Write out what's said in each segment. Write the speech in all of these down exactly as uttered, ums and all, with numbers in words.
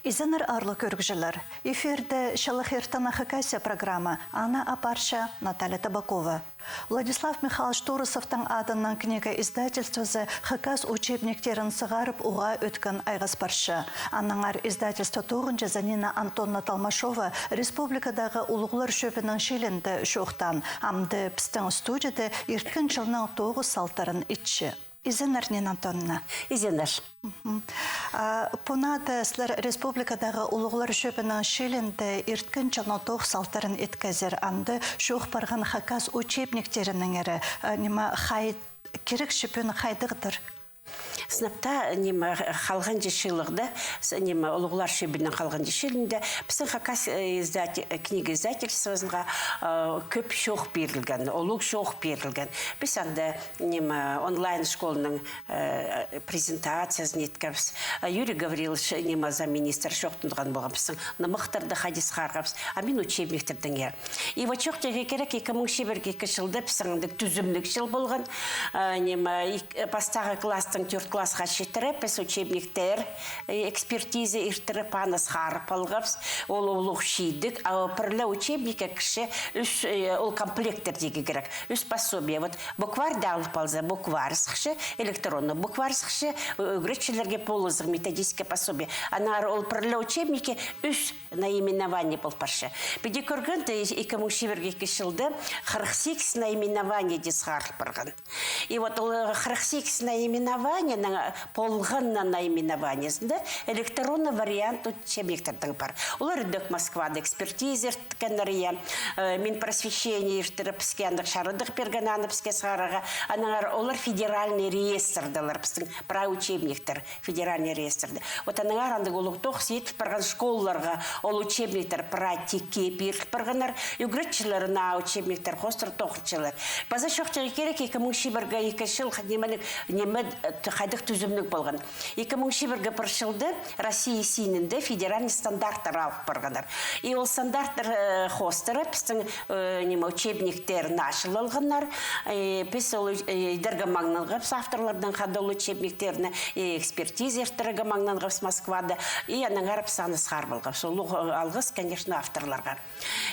Изеннер, аарлығ кӧрігҷілер! Эфирде «Чалых иртен, Хакасия» программа, аны апарча Наталья Табакова. Владислав Михайлович Турусовтың адынаң книга издательствозы хакас учебниктерін сығарып уғаа ӧткін айғас парча. Аннаңар издательство тоғынҷызы Нина Антоновна Толмашова республикадағы улуғлар чӧбінің чилінде чоохтаан, амды пістің студияда ирткен чылның тоғыс салтарын итче. Изеннер, Нина Антоновна. Изеннер. Мгм. А, пу наада сірер республикадағы улуғлар чӧбінің чилінде ирткен чылның тоғыс салтарын иткезер, анда чоох парған хакас учебниктерінеңер, а, ниме, хай-, кирекче пӱӱн хайдағдыр? Сынап таа, ниме, халғанҷы чылығда, с-, ниме, улуғлар чӧбінің халғанҷы чылында пістің хакас, э, издатель-, э, книга издательствозынға, э, кӧп чоох пирілген, улуғ чоох пирілген. Піс анда, ниме, онлайн школаның э, презентациязын иткебіс. Э, Юрий Гаврилович, ниме, замминистр чоохтанған полған, пістің нымахтарды хайди сығарғабыс, а мин учебниктердеңер. И вот чоохтирға кирек, ікі муң чибіргі ікі чылда пістің андағ тӱзімніг чыл полған. Э, ниме, ик-, э, пастағы класстаң тӧрт классха читіре піс учебниктер, э, экспертиза иртіріп, аны сығарып алғабыс. Ол улуғ чидік, а пір ле учебникке кірче ӱс, э, ол комплекттер тирге кирек. Ӱс пособие. Вот букварьды алып алза, букварь сыхча, электронный букварь сыхча, ӱ-, ӱгретчілерге полызығ методическое пособие. Аннаңар ол пір ле учебникке ӱс наименование пол парча. Піди кӧргенде, ікі муң чибіргі ікі чылда хырых сигіс наименованиеде сығарыл парған. И вот ол, э, хырых сигіс наименованиенің, э, полған на наименованиезінде электронный вариант учебниктердің пар. Олар идӧк Москвада экспертиза ирткеннер, я, э, Минпросвещение иртіріп, піске андағ чарадығ пирген аны піске сығарарға. Аннаңар олар федеральный реестрдалар, пістің прай учебниктер федеральный реестрде. Вот аннаңар андағ улуғ тоғыс иділ парған школаларға, ол учебниктер прай тикке пиріл парғаннар, ӱгретчілер наа учебниктер хоостыра тоғынчалар. Паза чоохтирға кирек, ікі муң чибіргі ікі чыл, ниме, ниме, э, т-, хайдағ тӱзімніг полған. Ікі муң чибіргі пір чылда Россия синінде федеральный стандарттар алып парғаннар. И ол стандарттар, э, хоостыра пістің, э, ниме, учебниктер наа чылалғаннар. Э, піс ол, э, идерге маңнанғабыс авторлардаң хада ол учебниктерні, э, экспертиза иртірерге маңнанғабыс Москвада. И аннаңар піс аны сығарып алғабыс. Улуғ, э, алғыс, конечно, авторларға.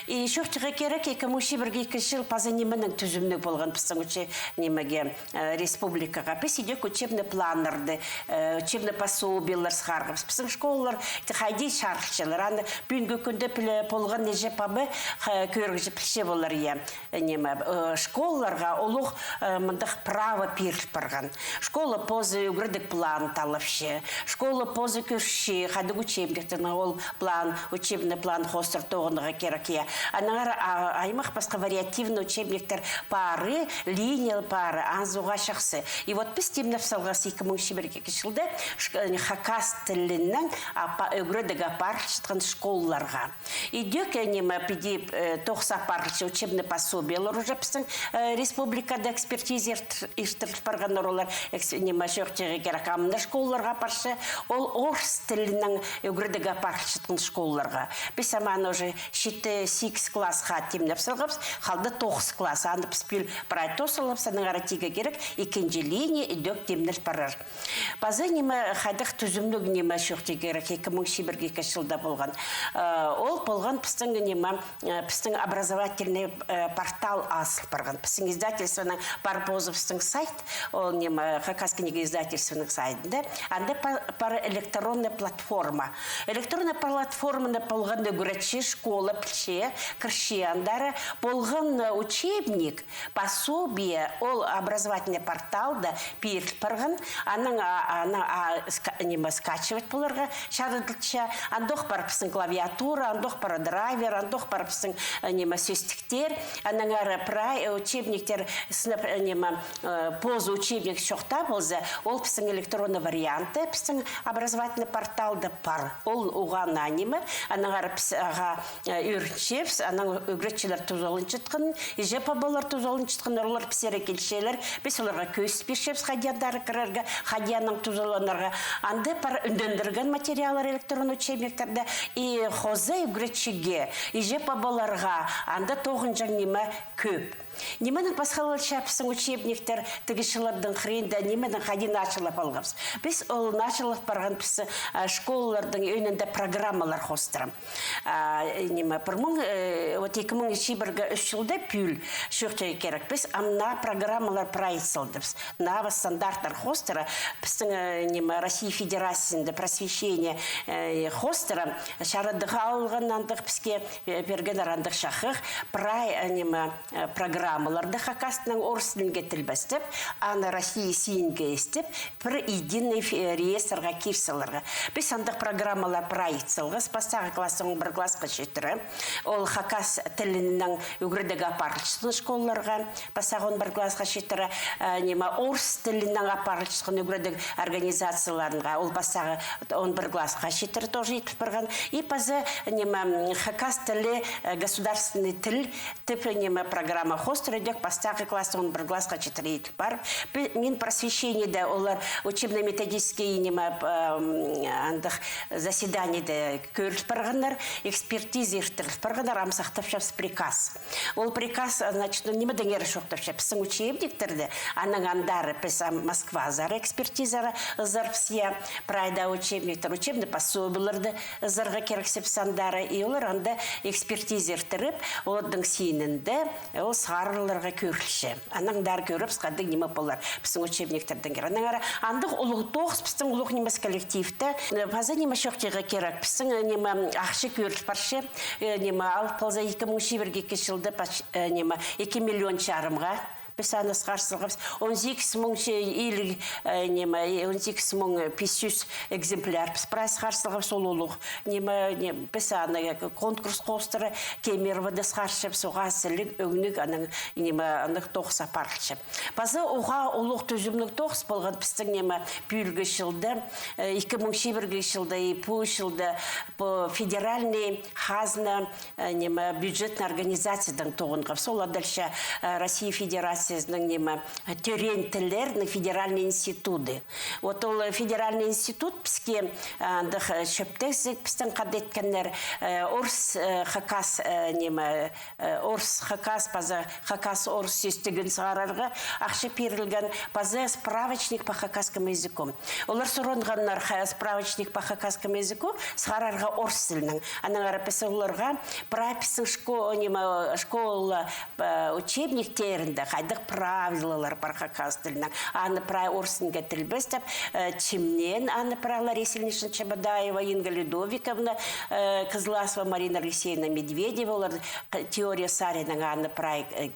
И чоохтирға кирек, ікі муң чибіргі ікі чыл паза нименің тӱзімніг полған пістің уче-, нимеге, э, республикаға. Піс идӧк учебный планнарды, э, учебный пособиелер сығарғабыс. Пістің школалар хайди чарылчалар. Аны пӱӱнгі кӱнде піле полған іҷе-паба, ха-, кӧрігҷі пілче полар, я. Ниме, э, школаларға улуғ, э, мындағ право пиріл парған. Школа позы ӱгредіг план талапча, школа позы кӧрче, хайдағ учебниктерні ол план, учебный план хоостыра тоғынарға кирек, я. Аннаңар, а, аймах пасха вариативный учебниктер пары, линия пары, анзы уғаа чахсы. И вот піс тимнеп салғабыс ікі муң чибіргі ікі чылда ш-, э, хакас тілінең апа-, ӱгредіг апарылчатхан школаларға. Идӧк, э, ниме, піди, э, тоғыс апарылча учебный пособиелер уже пістің, э, республикада экспертиза ирт-, иртіріл парғаннар олар, экс-, ниме, чоохтирға кирек, амды школаларға апарча, ол орыс тілінең ӱгредіг апарылчатхан школаларға. Піс ам аны уже читі-сигіс классха тимнеп салғабыс, халды тоғыс класс, аны піс пӱӱл прай тоос салғабыс, аннаңар тирге кирек, ікінҷі линия идӧк тимнел парар. Паза ниме, хайдағ тӱзімніг, ниме, чоохтирға кирек, ікі муң чибіргі ікі чылда полған. Э, ол полған пістің, ниме, э, пістің образовательный, э, портал азыл парған. Пістің издательствоның пар позыбыстың сайт, ол, ниме, Хакас книга издательствоның сайтында. Анда па-, пар электронная платформа. Электронная платформаны полған ӱгретчі, школа пілче, кірче андар, полған, э, учебник, пособие, ол образовательный порталда пиріл парған, анаң, а, анаң, а, ска-, ниме, скачивать поларға чарыдылча. Андох пар пістің клавиатура, андох пар драйвер, андох пар пістің, э, ниме, сӧстіктер. Аннаңар прай, э, учебниктер, сынап, э, ниме, э, позы учебник чохта полза, ол пістің электронный варианты пістің образовательный порталда пар. Ол уғаа наа ниме, аннаңар піс ағаа, э, ӧрінчебіс, анаң ӱгретчілер тузаланчатхан, іҷе-пабалар тузаланчатхан, олар пістерге килчелер, піс оларға кӧзіт пирчебіс, хайди андар кірерге, хайди анаң тузаланарға. Анда пар ӱндендірген материаллар электронный учебниктерде, и хоза ӱгретчіге, іҷе-пабаларға анда тоғынҷаң ниме кӧп. Нименең пасхалалча пістің учебниктер тігі чылларның хыринда, нименең хайди началап алғабыс? Піс ол началап парған піс, а, школаларның ӧӧнінде программалар хоостыра. А, ниме, пір муң, э, вот ікі муң чибіргі ӱс чылда пӱӱл чоохтирға кирек. Піс ам наа программалар прай ит салдыбыс. Наа стандарттар хоостыра, пістің, э, ниме, Россия Федерациязында просвещение, э, хоостыра, чарадығ алған андағ піске, э, пиргеннер андағ чахығ, прай, э, ниме, э, программаларды хакастың орыс тілінге тілбестеп, аны Россия синге істеп, пір единый фи-, реестрға кир саларға. Піс андағ программалар прай ит салғабыс, пастағы класстаң он пір классха читіре. Ол хакас тілінең ӱгредіг апарылчатхан школаларға, пастағы он пір классха читіре, э, ниме, орыс тілінең апарылчатхан ӱгредіг организацияларынға, ол пастағы он пір классха читіре тоже ит парған. И паза, ниме, м, хакас тілі, э, государственный тіл тіп, ниме, программа хоостыра идӧк пастағы класстаң он пір классха читіре ит пар. Пі-, Минпросвещениеде олар учебно-методический, ниме, п-, м, андағ заседаниеде кӧріл парғаннар, экспертиза иртіріл парғаннар, ам сахтапчабыс приказ. Ол приказ, а, значит, ну, нимедеңер чоохтапча, пістің учебниктерде, анаң андары піс ам Москвазар экспертизара ызарбыс, я, прай даа учебниктер, учебный пособиелерді ызарға кирексебіс андары, и олар анда экспертиза иртіріп, олардың синінде ол сығарыларға кӧрілче. Анаң андар кӧрібіс, хайдағ ниме полар пістің учебниктердеңер. Аннаңар андағ улуғ тоғыс пістің улуғ нимес коллективте. Э, паза ниме чоохтирға кирек. Пістің, э, ниме, ахча кӧріл парча. Э, ниме, алып алза, ікі муң чибіргі чылда пач-, э, ниме, ікі миллион чарымға піс аны сығар салғабыс. Он сигіс муң че-, илиг, э, ниме, он сигіс муң пис чӱс экземпляр піс прай сығар салғабыс, ол улуғ. Ниме, не, піс аны, э, конкурс хоостыра Кемеровода сығарчабыс, оға сіліг, ӧңніг, анаң, ниме, андағ тоғыс апарылча. Паза оға улуғ тӱзімніг тоғыс полған пістің, ниме, пӱӱлгі чылда, э, ікі муң чибіргі чылда и пу чылда по федеральный хазна, э, ниме, бюджетный организациядаң тоғынғабыс. Ол адалча, э, Россия Федерациязының, ниме, тӧреен тіллернің федеральный институты. Вот ол, э, федеральный институт піске, э, андағ, э, чӧптезіг пістің хада иткеннер, э, орыс, э, хакас, э, ниме, э, орыс хакас паза хакас орыс сӧстігін сығарарға ахча пирілген, паза справочник по хакасскому языку. Олар суранғаннар ха-, справочник по хакасскому языку сығарарға орыс тілінең. Аннаңар піс оларға прай пістің шко-, ниме, школа, э, учебниктерінде хайдағ правилалар пар хакас тілінең. Аны прай орыс тілінге тілбестеп, э, чимнеен аны прай Лариса Ильинична Чебодаева, Инга Людовиковна, э, Кызласова, Марина Алексеевна Медведева, олар, э, теория саринаң аны прай, э,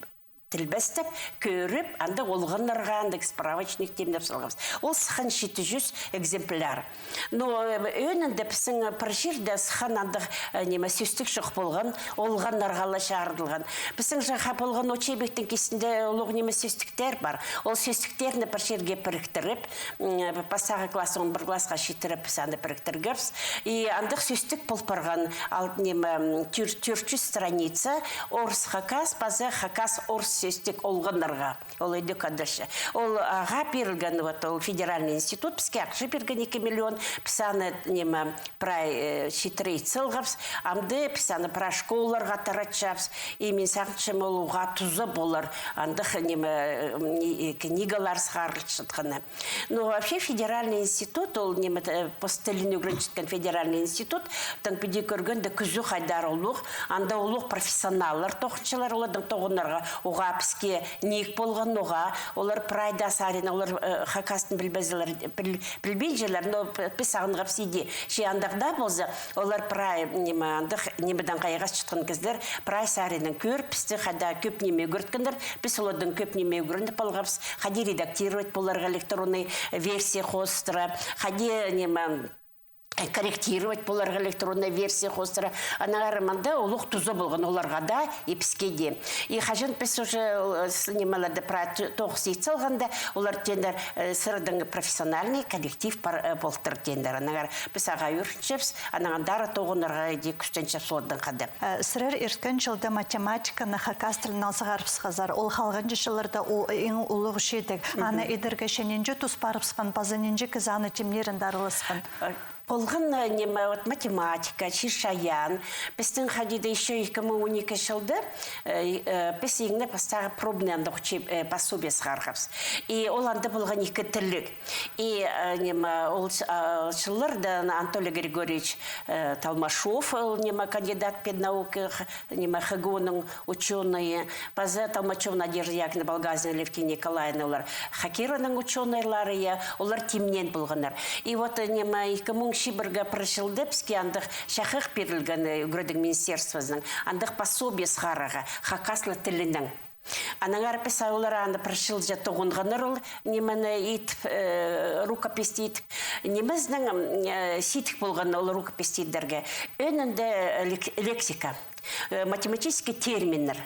тілбестеп, кӧріп, анда олғаннарға андағ справочник тимнеп салғабыс. Ол сыххан читі чӱс экземпляр. Но, э, ӧӧнінде пістің пір чирде сыххан андағ, э, ниме, сӧстік чох полған, олғаннарға ла чарыдылған. Пістің же ха полған учебниктің кистінде улуғ ниме сӧстіктер пар. Ол сӧстіктерні пір чирге піріктіріп, м, пастағы класстаң он пір классха читіре піс аны піріктіргебіс. И андағ сӧстік пол парған, ал, ниме, м, тӧр-, тӧрт чӱс страница, орыс-хакас паза хакас-орыс сӧстік олғаннарға. Ол идӧк адалча. Ол ағаа пирілген, вот, ол федеральный институт піске ахча пирген ікі миллион, піс аны, ниме, прай, э, читіре ит салғабыс, амды піс аны прай школаларға таратчабыс. И мин сағынчам, ол уғаа туза полар, андағ, ниме, э, м, и, и книгалар сығарылчатханы. Ну, вообще, федеральный институт, ол, ниме, э, пос тілін ӱгренчеткен федеральный институт, таң піди кӧргенде, кӱзі хайдар улуғ, анда улуғ профессионаллар тоғынчалар, оларның тоғынарға уғаа піске ниик полған, уғаа олар прай даа сарин, олар, э, хакастың пілбезелер, піл-, пілбинчелер, но п-, піс сағынғабыс иди. Че андағ даа полза, олар прай, ниме, андағ нимедең хайғасчатхан кізілер, прай саринаң кӧр, пісті хайдағ кӧп ниме ӱгреткеннер, піс олардаң кӧп ниме ӱгреніп алғабыс, хайди редактировать поларға электронный версия хоостыра, хайди, ниме, корректировать поларға электронная версия хоостыра. Аннаңар мында улуғ туза полған оларға даа, и піске дее. И хаҷан піс уже, э, с-, нимелерді прай т-, тоғыс ит салғанда, олар теендер, э, сірернің профессиональный коллектив пар, э, полтыр теендер. Аннаңар піс ағаа ӱгренчебіс, анаң андар тоғынарға иди кӱстенчебіс олардаң хада. Э, сірер ирткен чылда математиканы хакас тілінең сығарыбысхазар. Ол халғанҷы чылларда ол иң улуғ чидіг. Аны идерге че нинҷе тус парыбысхан, паза нинҷе кізі аны тимнирін тарылысхан? Э, Олған, э, ниме, вот математика, чир-чайаан. Пістің хайди даа ещё ікі муң он ікі чылда, э, э, піс иң не пастағы пробный андағ учеб-, э, пособие сығарғабыс. И ол анда полған ікі тілліг. И, э, ниме, ол ч-, а, чылларда Анатолий Григорьевич, э, Толмашов, ол, ниме, кандидат педнауках, ниме, ХГУ-ның учёнойы, паза Толмачёва Надежда Яковлевна, Балгазина Алевтина Николаевна, олар ХакИР-ның учёнойлары, я, олар тимнеен полғаннар. И вот, э, ниме, ікі муң чибіргі пір чылда піске андағ чахығ пирілген, э, ӱгредіг министерствозынаң, андағ пособие сығарарға хакас тілінең. Аннаңар піс олар аны пір чылҷа тоғынғаннар ол, нимені ит, э, рукопись ит. Нимезінең, м, э, сидік полған ол рукопись идерге. Ӧӧнінде лек-, лексика, э, математический терминнер.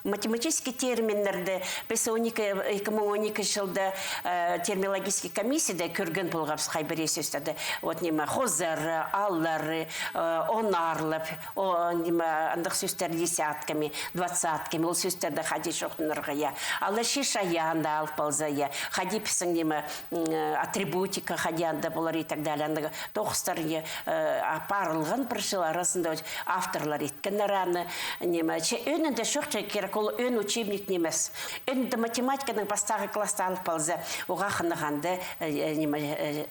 Математический терминнерді піс он ікі, ікі муң он ікі чылда, э, терминологический комиссияда кӧрген полғабыс хайбірее сӧстерді. Вот ниме, хозары, аллары, э, онарлап, о, ниме, андағ сӧстер десятками, двадцатками, ол сӧстерді хайди чоохтанарға, я. Алай чир-чайаанды алып алза, я. Хайди пістің, ниме, м, атрибутика, хайди анда полар и так далее. Андағ тоғыстар, я, э, апарылған пір чыл аразында авторлар иткеннер аны, ниме, че ӧӧнінде чох, че кирек, ол ӧӧн учебник нимес. Ӧӧнінде математиканың пастағы класста алып алза, оға хынығ анда, э, э, ниме,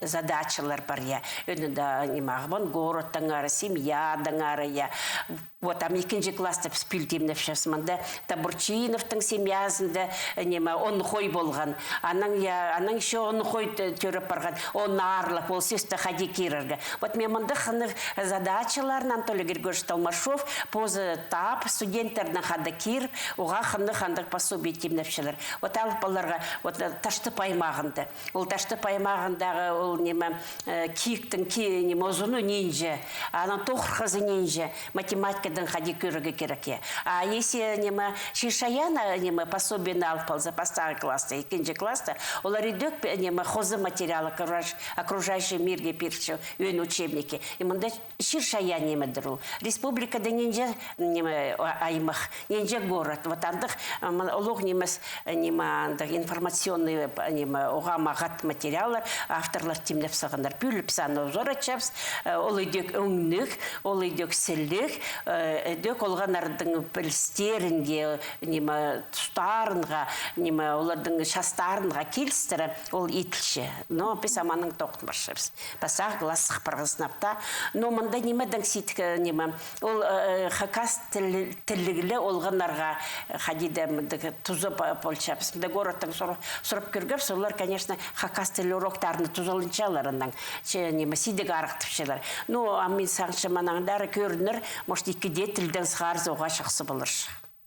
э, задачалар пар, я. Ӧӧнінде, ниме, Ағбан городтаңары, семьядаңары, я. Вот, ам ікінҷі класста піс пӱӱл тимнепчебіс. Мында Табурчиновтың семьязында, э, ниме, он хой полған. Анаң, я, анаң ещё он хой тӧ-, тӧреп парған. Онарлап, ол сӧсті хайди кирерге. Вот мин мында хынығ задачаларын Анатолий Григорьевич Толмашов позы таап, студенттернең хада киріп, оға хынығ андағ пособие тимнепчелер. Вот алып аларға, вот, э, Таштып аймағында. Ол Таштып аймағындағы ол ниме, э, киіктің ки-, ниме, узуны нинҷе, аның тоғырхазы нинҷе, математикадаң хайди кӧрерге кирек, я. А если, ниме, чир-чайаан, а, ниме, пособиені алып алза, пастағы класста, ікінҷі класста, олар идӧк, пе-, ниме, хоза материал, окружающ-, окружающий мирге пирче, ӧӧн учебники. И мында чир-чайаан нимедір ол. Республикада нинҷе, ниме, а-, аймах, нинҷе город. Вот андағ, м, улуғ нимес, ниме, андағ информационный, п-, ниме, оға мағат материаллар, авторлар тимнеп салғаннар. Пӱӱл піс аны узаратчабыс, э, ол идӧк ӧңніг, ол идӧк сіліг, э, идӧк олғаннарның пілістерінге, ниме, тустарынға, ниме, олардың частарынға килістіре ол итілче. Но піс ам анаң тоғын парчабыс. Пастағы класс сых парған сынап та. Но мында нимедең сидік, э, ниме, ол, э, хакас тіл-, тіліглі олғаннарға, э, хайди даа мындағ туза па-, полчабыс. Мында городтаң сур-, сурап кӧргебіс, олар, конечно, хакас тілі уроктарына тузаланчалар анаң. Че, ниме, сидік арығ тіпчелер. Ну, а мин сағынчам, анаңар кӧрінер, может, ікі дее тілдең сығарза, оға чахсы полар.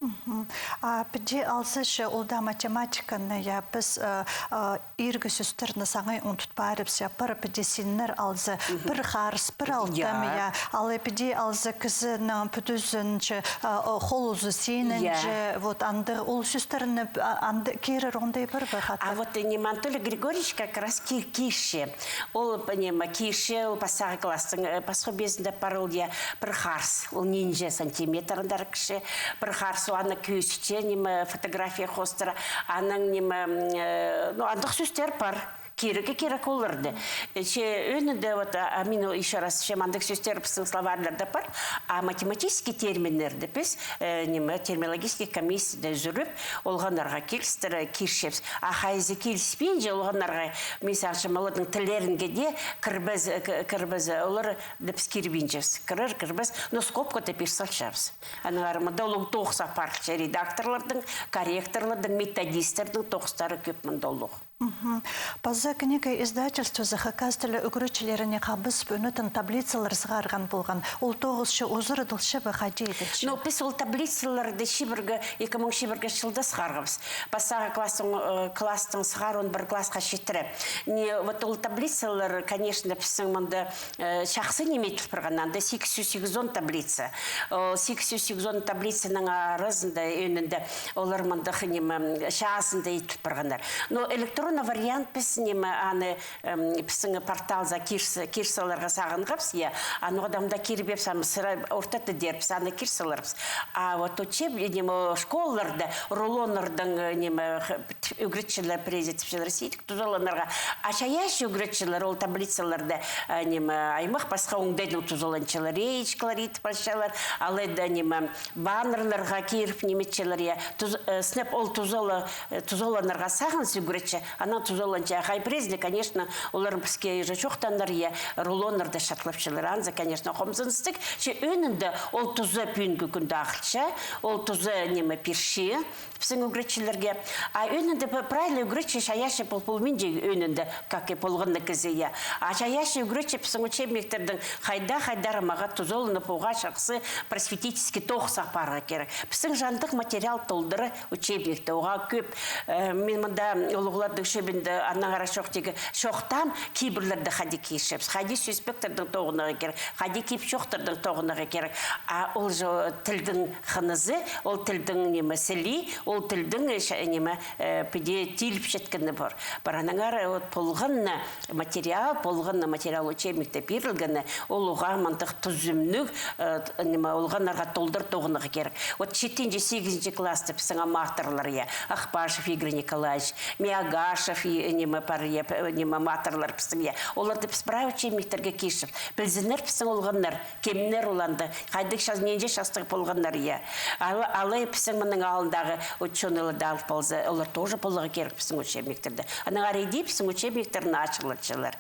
Мгм. А піди алза че, ол даа математиканы, я, піс, э, э, иргі сӧстерні саңай ундут парыбыс, я, пір піди синнер алза, мгм, пір харыс, пір алтам, я, алай піди алза кізінің пӱдізінҷе, э, э, хол узы синінҷе, вот, андағ ол сӧстерні, а, андағ кирер оңдай пар ба хатап? А вот, э, ниме, Анатолий Григорьевич как раз ки-, кирче. Ол, п-, ниме, кирче, ол пастағы класстың, э, пособиезінде пар ол, я, пір харыс, ол нинҷе сантиметр андар кізі, пір харыс, ол аны кӧзітче, ниме, фотография хоостыра, анаң, ниме, м, э, ну, андағ сӧстер пар. Кирекке кирек оларды. Э, че ӧӧнінде, вот, а, а мин ещё раз, че мындағ сӧстер пістің словарьларда пар, а математический терминнерді піс, э, ниме, терминологический комиссияда ӱзӱріп, олғаннарға килістіре кирчебіс. А хайзы киліспинче олғаннарға, мин сағынчам, олардың тіллерінге дее кірбес, к-, кірбес, оларды піс кирбинчебіс. Кірер, кірбес, но скобкада пир салчабыс. Аннаңар мында улуғ тоғыс апарылча, редакторлардың, корректорлардың, методисттердің тоғыстары кӧп мында улуғ. Мгм. Паза книга издательствозы хакас тілі ӱгретчілеріне хабыс пӱӱнетін таблицалар сығарған полған. Ол тоғыс че узарадылча ба, хайди иділче? Ну, піс ол таблицаларды чибіргі, ікі муң чибіргі чылда сығарғабыс. Пастағы класстың, э, класстың сығарыуын пір классха читіре. Не, вот ол таблицалар, конечно, пістің мында, э, чахсы ниме иділ парған, анда сигіс чӱс сигізон таблица. Ол сигіс чӱс сигізон таблицаның аразында, ӧӧнінде олар мындағ, ниме, чазында иділ парғаннар. Но электрон Пурна вариант піс, ниме, аны, эм, пістің порталзар кир с-, кир саларға сағынғабыс, я, аны одамда кирбепс, ам сыра ортата дербіс, аны кир саларбыс. А вот учеб-, ниме, школаларда рулоннардаң, э, ниме, х-, ӱгретчілер, пірее тіпчелер сидік тузаланарға. А чайаачы ӱгретчілер ол таблицаларда, э, ниме, аймах пасха оңдайнаң тузаланчалар, реечкалар итіп алчалар, алай даа, ниме, баннерларға киріп ниметчелер, я. Туз-, э, сынап ол тузала-, э, тузаланарға сағынза ӱгретчі, анаң тузаланча. Хай пірезіне, конечно, олар піске уже чоохтааннар, я, рулоннарда чатлапчалар. Анзы, конечно, хомзыныстығ, че ӧӧнінде ол туза пӱӱнгі кӱнде ағылча, ол туза, ниме, пирче пістің ӱгретчілерге. А ӧӧнінде п-, правильно ӱгретчі, чайаачы пол-, полбинча ӧӧнінде, как и полған на кізі, я. А чайаачы ӱгретчі пістің учебниктердең хайда-хайдар мағат тузаланып, оға чахсы просветительский тоғыс апарарға кирек. Пістің чандығ материал толдыра учебникте, оға кӧп. Э, мин мында улуғларның чӧбінде аннаңар чоохтирға чоохтаам, кибірлерді хайди кирчебіс, хайди сӧспектердең тоғынарға кирек, хайди кип-чоохтардаң тоғынарға кирек. А ол же тілдің хынызы, ол тілдің, ниме, сілии, ол тілдің, э, ча-, ниме, э, піди тиліпчеткені пар. Пар аннаңар, э, вот, полған на материал, полған на материал учебникте пирілгені, ол оға мындағ тӱзімніг, э, т-, ниме, олғаннарға толдыр тоғынарға кирек. Вот читінҷі, сигізінҷі класста пістің ам авторлар, я, Ахпашев Игорь Николаевич, Миагашев, и, ниме, пар, я, п-, ниме, ам авторлар пістің, я. Оларды піс прай учебниктерге кирчебіс. Пілзіннер пістің олғаннар, кемнер олар анда, хайдағ час-, нинҷе частығ полғаннар, я. Ал-, алай пістің мының алнындағы учёныйларны алып алза, олар тоже поларға кирек пістің учебниктерде. Анаң ары иди пістің учебниктер ачылчалар.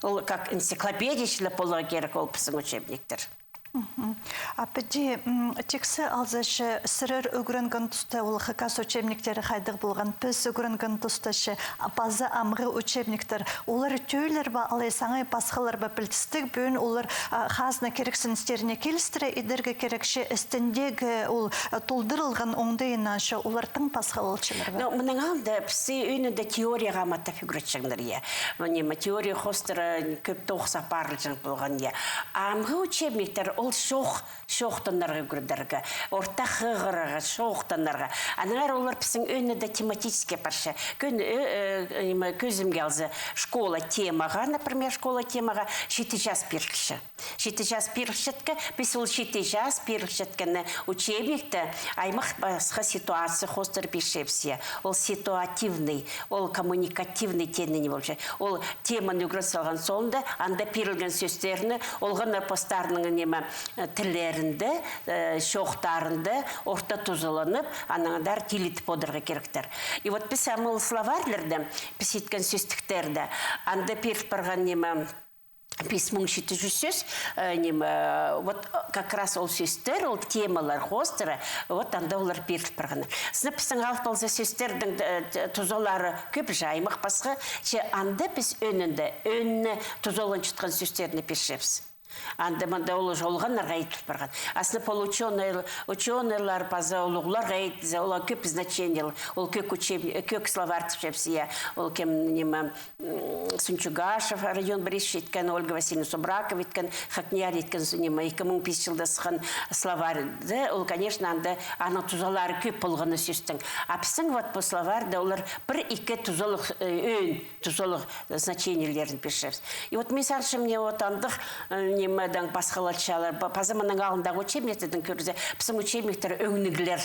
Ол как энциклопедия чіли поларға кирек ол пістің учебниктер. Мгм. А піди, м, тиксі алза че, сірер ӱгренген туста ол хакас учебниктері хайдағ полған, піс ӱгренген туста че, а, паза амғы учебниктер, олар тӧӧйлер бе, алай саңай пасхалар ба, пілдістіг, пӱӱн олар, а, хазна кирексіністеріне килістіре идерге кирек че, істіндегі ол, а, толдырылған оңдайынаң че, олар тың пасха полчалар ба? Ну, мының алнында пісті ӧӧнінде теорияға аматтап ӱгретчеңнер, я. Мына, ниме, теория хоостыра кӧп тоғыс апарылҷаң полған, я. Амғы учебниктер ол чоох, чоохтанарға ӱгредерге, ортах хығырарға, чоохтанарға. Аннаңар олар пістің ӧӧнінде тематический парча. Кӧн-, э, э, ниме, кӧзімге алза, школа темаға, например, школа темаға читі час пирілче. Читі час пирілчетке, піс ол читі час пирілчеткені учебникте аймах пасха ситуация хоостыра пирчебіс, я. Ол ситуативный, ол коммуникативный теені ниме полча. Ол теманы ӱгрен салған соонда, анда пирілген сӧстерні олғаннар постарының, ниме, э, тіллерінде, э, чоохтарында орта тузаланып, анаңар тилідіп одырарға киректер. И вот піс ам ол словарьларда, піс иткен сӧстіктерде, анда пиріл парған, ниме, пис муң читі чӱс сӧс, э, ниме, э, вот, э, как раз ол сӧстер, ол темалар хоостыра, вот анда олар пиріл парғаннар. Сынап пістің алып алза сӧстернің, э, т-, тузалары кӧп же, аймах пасха, че анда піс ӧӧнінде, ӧӧніне тузаланчатхан сӧстерні пирчебіс. Анда-мында ол уже олғаннарға иділ парған. Аслында пол учёный, учёныйлар паза улуғларға иділзе, олар кӧп значениелер, ол кӧк учеб-, кӧк словарь тіпчебіс, я, ол кем, ниме, м, Сунчугашев Родион Борисович иткен, Ольга Васильевна Субракова иткен, ХакНИИЯЛИ иткен, с-, ниме, ікі муң пис чылда сыххан словарьды, ол, конечно, анда аның тузалары кӧп полғаны сӧстің. А пістің вот пу словарьда олар пір-ікі тузалығ, э, ӧӧн тузалығ значениелерін пирчебіс. И вот мин сағынчам, мына вот андағ, э, нимедең пасхалалчалар. Па-, паза мының алнындағы учебниктердең кӧрзе, пістің учебниктер ӧңніглер.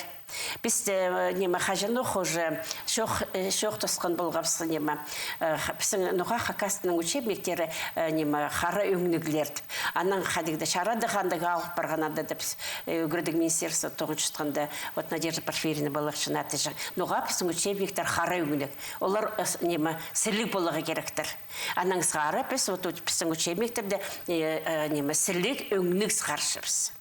Піс тее, э, ниме, хаҷанох уже чоох, э, чоохтасхан полғабыс, ниме, э, х-, пістің ноға хакастың учебниктері, э, ниме, хара ӧңніглер тіп. Анаң хайдағ-да чарадығ андағ алып парған анда даа піс, э, ӱгредіг министерство тоғынчатханда, вот Надежда Порфирьевна Балахчина тіҷең. Ноға пістің учебниктер хара ӧңніг? Олар, э, с-, ниме, сіліг поларға киректер. Анаң сығара піс, вот, вот пістің учебниктерде, э, э, ниме, сіліг ӧңніг сығарчабыс.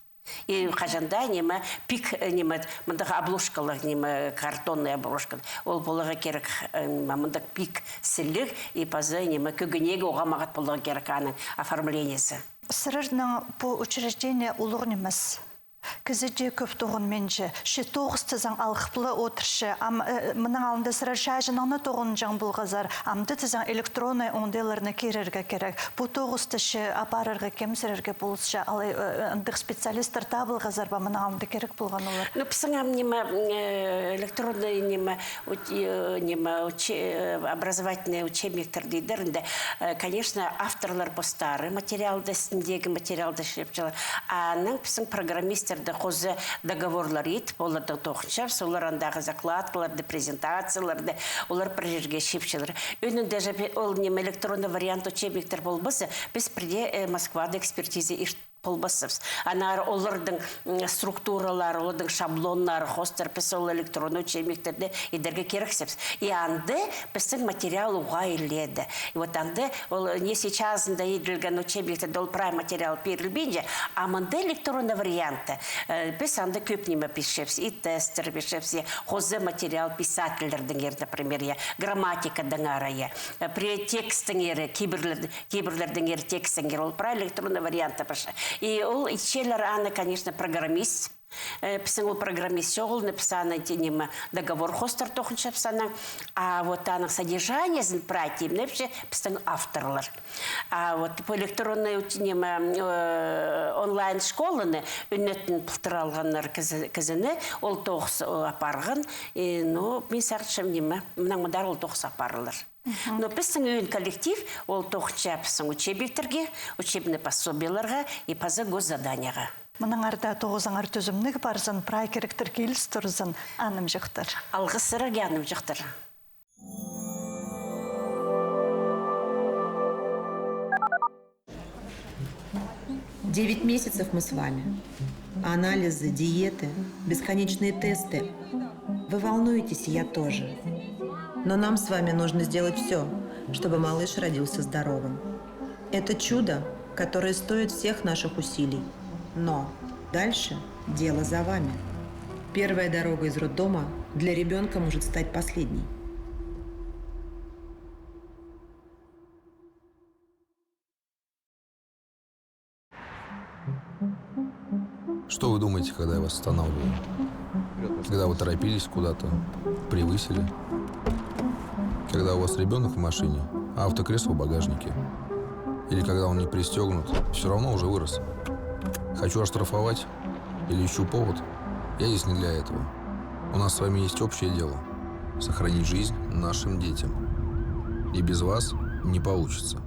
И хаҷан даа, ниме, пик, э, ниме, мындағ обложкалығ, ниме, картонный обложка. Ол поларға кирек, э, ниме, мындағ пик сіліг, и паза, ниме, кӧгенегі оға мағат поларға кирек аның оформлениезі. Сірернің пу учреждение улуғ нимес. Кізі дее кӧп тоғынминча, че тоғыс тізең алғып ла одырча. Ам, э, мының алнында сірер чааҷынаң на тоғынҷаң полғазар, амды тізең электронный оңдайларны кирерге кирек. Пу тоғысты че апарарға кем сірерге полысча, алай, э, андағ специалисттер табылғазар ба, мының алнында кирек полған олар? Ну, пістің ам ниме, э, электронный ниме, Уч-, э, ниме, уче-, э, образовательный учебниктер тидір, інде, э, конечно, авторлар постары материалды, істіндегі материалды чыыпчалар. Анаң пістің программисттерді хоза договорлар итіп, оларның тоғынчабыс, олар андағы закладкаларды, презентацияларды, олар пір чирге чыыпчалар. Ӧӧнінде же пе-, ол ниме, электронный вариант учебниктер полбаза, піс пірдее, э, Москвада экспертиза ирт полбассабыс. Аннаңар оларның, м, структуралары, оларның шаблоннары хоостыра піс ол электронный учебниктерні идерге кирексібіс. И анда пістің материал уғаа илееде. И вот анда ол, не, сейчас анда иділген учебниктерде ол прай материал пирілбинче, а мында электронный варианты, э, піс анда кӧп ниме пирчебіс, и тесттер пирчебіс, и хоза материал писательлердеңер, например, я, грамматикадаңар, я, э, пірее текстіңер, кибірлер-, кибірлердеңер текстіңер, ол прай электронный вариантта пасча. И ол итчелер аны, конечно, программист. Э, пістің ол программист чоғыл, но піс аны, ти-, ниме, договор хоостыра тоғынчабыс анаң. А вот аның содержаниезін прай тимнепче пістің авторлар. А вот пу электронный уч-, ниме, э, онлайн школаны ӱнетін пылтыр алғаннар кізі-, кізіні, ол тоғыс, о, апарған. И, ну, мин сағынчам, ниме, мынаң мындар ол тоғыс апарылар. Но пістің ӧӧн коллектив, ол тоғынча пістің учебниктерге, учебный пособиелерге и паза госзаданиеға. Мынаңар даа тоғызыңар тӱзімніг парзын, прай киректер киліс турзын, анымҷохтар. Алғыс сірерге, анымҷохтар. Девять месяцев мы с вами. Анализы, диеты, бесконечные тесты. Вы волнуетесь, и я тоже. Но нам с вами нужно сделать всё, чтобы малыш родился здоровым. Это чудо, которое стоит всех наших усилий. Но дальше дело за вами. Первая дорога из роддома для ребёнка может стать последней. Что вы думаете, когда я вас останавливаю? Когда вы торопились куда-то, превысили? Когда у вас ребёнок в машине, а автокресло в багажнике? Или когда он не пристёгнут, всё равно уже вырос. Хочу оштрафовать или ищу повод? Я здесь не для этого. У нас с вами есть общее дело. Сохранить жизнь нашим детям. И без вас не получится.